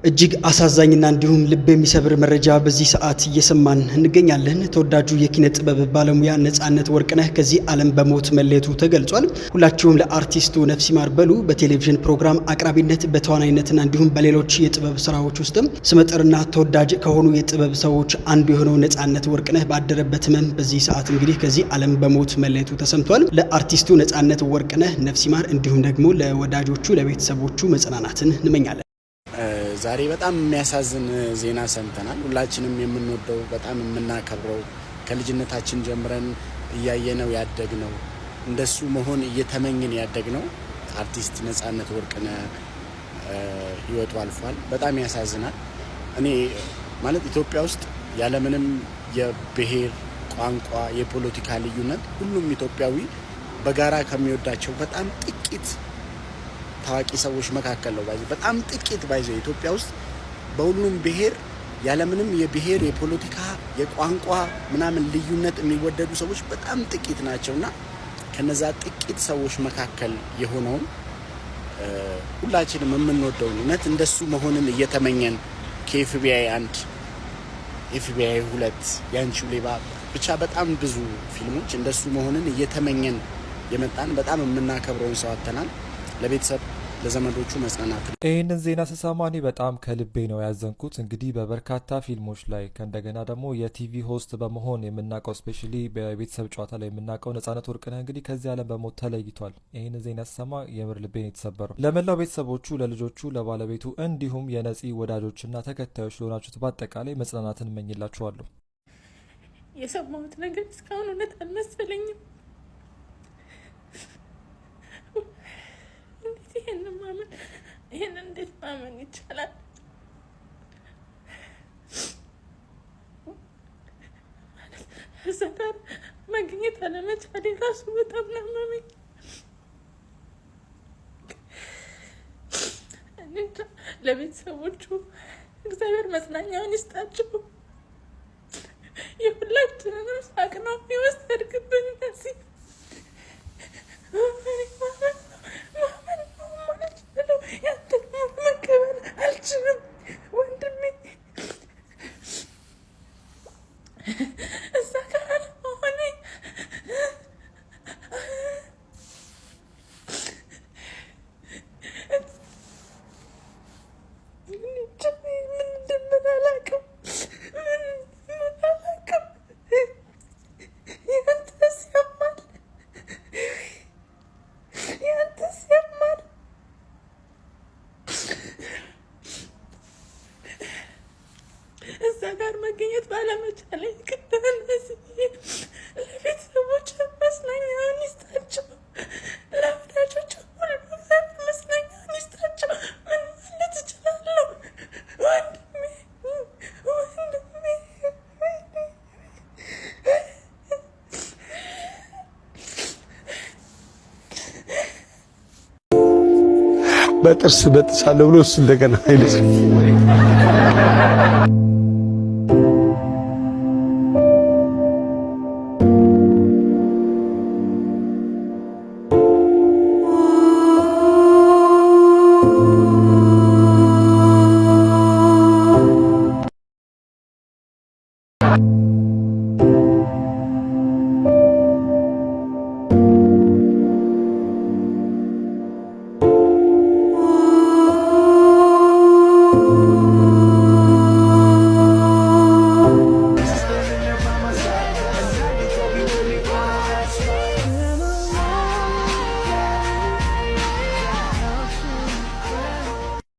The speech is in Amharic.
እጅግ አሳዛኝና እንዲሁም ልብ የሚሰብር መረጃ በዚህ ሰዓት እየሰማን እንገኛለን። ተወዳጁ የኪነ ጥበብ ባለሙያ ነጻነት ወርቅነህ ከዚህ ዓለም በሞት መለየቱ ተገልጿል። ሁላችሁም ለአርቲስቱ ነፍስ ይማር በሉ። በቴሌቪዥን ፕሮግራም አቅራቢነት፣ በተዋናይነትና እንዲሁም በሌሎች የጥበብ ስራዎች ውስጥም ስመጥርና ተወዳጅ ከሆኑ የጥበብ ሰዎች አንዱ የሆነው ነጻነት ወርቅነህ ባደረበት ህመም በዚህ ሰዓት እንግዲህ ከዚህ ዓለም በሞት መለየቱ ተሰምቷል። ለአርቲስቱ ነጻነት ወርቅነህ ነፍስ ይማር፣ እንዲሁም ደግሞ ለወዳጆቹ ለቤተሰቦቹ መጽናናትን እንመኛለን። ዛሬ በጣም የሚያሳዝን ዜና ሰምተናል። ሁላችንም የምንወደው፣ በጣም የምናከብረው፣ ከልጅነታችን ጀምረን እያየነው ያደግነው፣ እንደሱ መሆን እየተመኝን ያደግነው አርቲስት ነጻነት ወርቅነህ ህይወቱ አልፏል። በጣም ያሳዝናል። እኔ ማለት ኢትዮጵያ ውስጥ ያለምንም የብሔር፣ ቋንቋ፣ የፖለቲካ ልዩነት ሁሉም ኢትዮጵያዊ በጋራ ከሚወዳቸው በጣም ጥቂት ታዋቂ ሰዎች መካከል ነው። By the way በጣም ጥቂት፣ by the way ኢትዮጵያ ውስጥ በሁሉም ብሔር ያለምንም የብሔር፣ የፖለቲካ፣ የቋንቋ ምናምን ልዩነት የሚወደዱ ሰዎች በጣም ጥቂት ናቸው እና ከነዛ ጥቂት ሰዎች መካከል የሆነውን፣ ሁላችንም የምንወደውን፣ እውነት እንደሱ መሆንን እየተመኘን፣ ከኤፍቢአይ 1፣ ኤፍቢአይ 2፣ ያንቺው ሌባ፣ ብቻ በጣም ብዙ ፊልሞች እንደሱ መሆንን እየተመኘን የመጣን በጣም የምናከብረውን ሰው አጥተናል። ለቤተሰብ ለዘመዶቹ መጽናናት። ይህንን ዜና ስሰማ እኔ በጣም ከልቤ ነው ያዘንኩት። እንግዲህ በበርካታ ፊልሞች ላይ ከእንደገና ደግሞ የ TV host በመሆን የምናውቀው፣ especially በቤተሰብ ጨዋታ ላይ የምናውቀው ነጻነት ወርቅነህ እንግዲህ ከዚህ ዓለም በሞት ተለይቷል። ይህንን ዜና ስሰማ የምር ልቤ ነው የተሰበረው። ለመላው ቤተሰቦቹ፣ ለልጆቹ፣ ለባለቤቱ እንዲሁም የነጺ ወዳጆችና ተከታዮች ለሆናችሁት በአጠቃላይ መጽናናትን እመኝላችኋለሁ። የሰማሁት ነገር እስካሁን እውነት አልመሰለኝም። እንዴት ይሄንን ማመን፣ ይሄንን እንዴት ማመን ይቻላል? ማለት እዛ ጋር መገኘት አለመቻሌ ራሱ በጣም ነው ያመመኝ። እንጃ፣ ለቤተሰቦቹ እግዚአብሔር መጽናኛውን ይስጣቸው። የሁላችንንም ሳቅ ነው የወሰድክብን። እነዚህ ማመን ነው የማልችለው። ያንተን ሞት መቀበል አልችልም ወንድሜ። እዛ ጋር አለመሆኔ ምን እንደምን አላውቅም። ምን ምን አላውቅም። ያንተስ ያማል፣ ያንተስ ያማል። እዛ ጋር መገኘት ባለመቻሌ ይቅርታ። ለቤተሰቦች መጽናኛውን ይስጣቸው፣ ለወዳጆች ሁሉ እግዚአብሔር መጽናኛውን ይስጣቸው። ምን ማለት እችላለሁ? ወንድሜ፣ ወንድሜ። በጥርስ በጥሳለሁ ብሎ እሱ እንደገና አይልም።